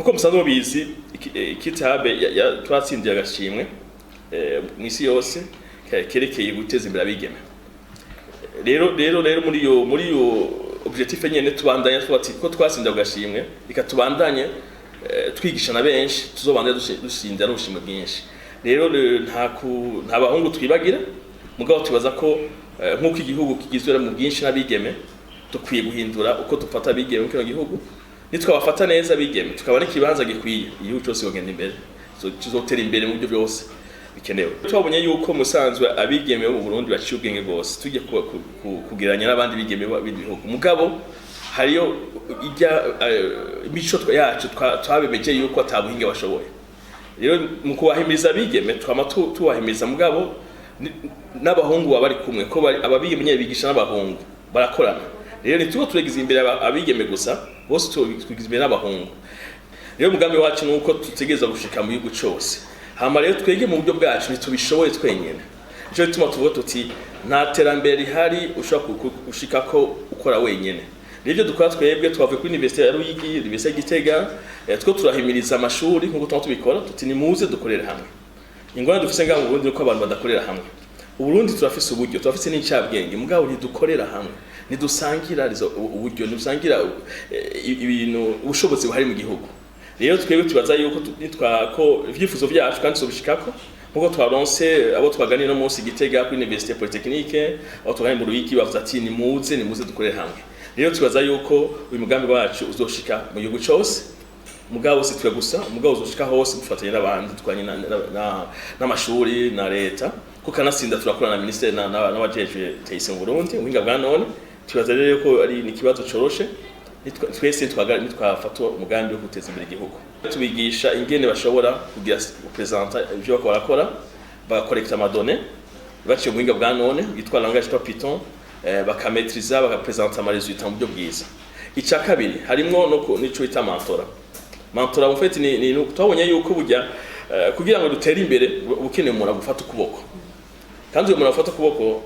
Nkuko musanzwe mubizi, KIT Hub twatsindiye agashimwe mw'isi yose kerekeye guteza imbere abigeme. Rero muri iyo objectif nyene tubandanya tuvuga ati ko twatsindiye agashimwe, reka tubandanye twigisha na benshi, tuzobandanya dushinda n'ubushimwe bwinshi. Rero nta bahungu twibagira, mugabo tubaza ko nk'uko igihugu kigizwe mu bwinshi n'abigeme, dukwiye guhindura uko dufata abigeme mu kino gihugu. Nitwabafata neza abigeme, tukaba n'ikibanza gikwiye, igihugu cyose kigenda imbere, kizotera imbere mu buryo byose bikenewe. Twabonye yuko musanzwe abigeme bo mu Burundi baciye ubwenge rwose, tujye kugereranya n'abandi bigeme b'ibindi bihugu, mugabo hariyo ijya imico yacu twabemeje yuko ata buhinga bashoboye. Rero mu kubahimiriza abigeme, twama tubahimiriza, mugabo n'abahungu baba bari kumwe, ko ababigeme nyene bigisha n'abahungu barakorana. Rero ntituba turegiza imbere abigeme gusa bose, tugiza imbere n'abahungu. Rero umugambi wacu ni uko tutegereza gushika mu gihugu cose. Hama rero twege mu buryo bwacu ntitubishoboye twenyene, nico gituma tuvuga tuti nta terambere rihari ushobora gushikako ukora wenyene. Rero ibyo dukora twebwe, twavuye kuri Université ya Ruyigi, Université ya Gitega, two turahimiriza amashuri nk'uko tuba tubikora, tuti nimuze dukorere hamwe. Ingorane dufise ngaha mu Burundi nuko abantu badakorera hamwe. Uburundi turafise uburyo, turafise n'incabwenge, mugabo ntidukorera hamwe, ntidusangira uburyo, ntidusangira ibintu, ubushobozi buhari mu gihugu. Rero twebwe tubaza yuko nitwa ko ivyifuzo vyacu kandi tuzobishikako, nkuko twaronse abo twaganira no munsi Gitega kuri Université Polytechnique, abo twaganira mu Ruyigi, bavuze ati nimuze, nimuze dukorere hamwe. Rero tubaza yuko uyu mugambi wacu uzoshika mu gihugu cose, mugabo si twe gusa, mugabo uzoshika hose dufatanye n'abandi, twanye n'amashuri na leta, kuko kanatsinda turakorana na ministère n'abajejwe TIC mu Burundi, ubuhinga bwa none. Tubaza rero ko ari ni ikibazo coroshe twese nitwafata umugambi wo guteza imbere igihugu. Tubigisha ingene bashobora kugira gupresenta ivyo bariko barakora, bagacollecta ama données baciye mu buhinga bwa none bwitwa langage twa Python, bakamaîtriza, bagapresenta ama résultats mu buryo bwiza. Icya kabiri harimwo no nico bita mentorat. Mentorat en fait ni twabonye yuko burya kugira ngo dutere imbere ukeneye umuntu agufata ukuboko, kandi uyu muntu afata ukuboko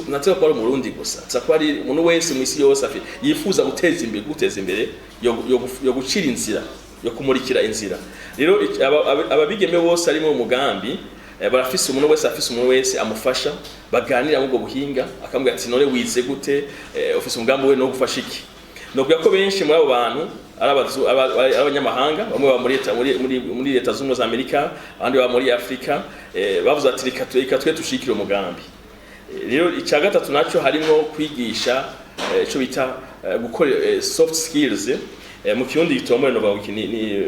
natwe ko ari umurundi gusa, nza ko ari umuntu wese mu isi yose yifuza guteza imbere, yo gucira inzira, yo kumurikira inzira. Rero ababigeme bose ari mu mugambi barafise umuntu wese, afise umuntu wese amufasha, baganira mu ubwo buhinga, akamubwira ati none wize gute, ufise umugambi we no gufasha iki. Nokuvuga ko benshi muri abo bantu ari abanyamahanga, bamwe baba muri Leta Zunze Ubumwe za Amerika, abandi baba muri Afrika, bavuze ati reka twe tushikire umugambi. Rero icya gatatu nacyo harimo kwigisha ico bita gukora soft skills, mu Kirundi gitomboye novuga ngo ni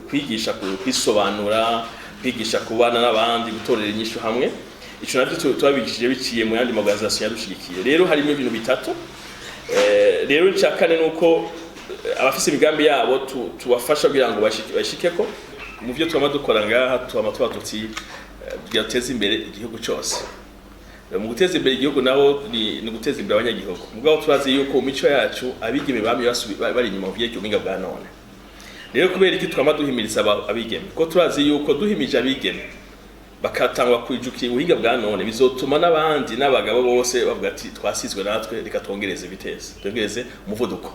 kwigisha kwisobanura, kwigisha kubana n'abandi, gutorera inyishu hamwe. Ico navyo twabigishije biciye mu yandi organisation yadushigikiye. Rero harimo ibintu bitatu. Rero icya kane nuko abafise imigambi yabo tubafasha kugira ngo bashikeko. Mu byo twama dukora ngaha, twama tuba tuti byateza imbere igihugu cyose. Mu guteza imbere igihugu naho ni guteza imbere abanyagihugu, mugabo turazi yuko mu mico yacu abigeme bamye bari inyuma mu vyerekeye ubuhinga bwa none. Rero kubera iki twama duhimiriza abigeme? Ko turazi yuko duhimije abigeme bakatangwa kwijukira ubuhinga bwa none, bizotuma n'abandi n'abagabo bose bavuga ati twasizwe natwe, reka twongereze vitesse, twongereze umuvuduko.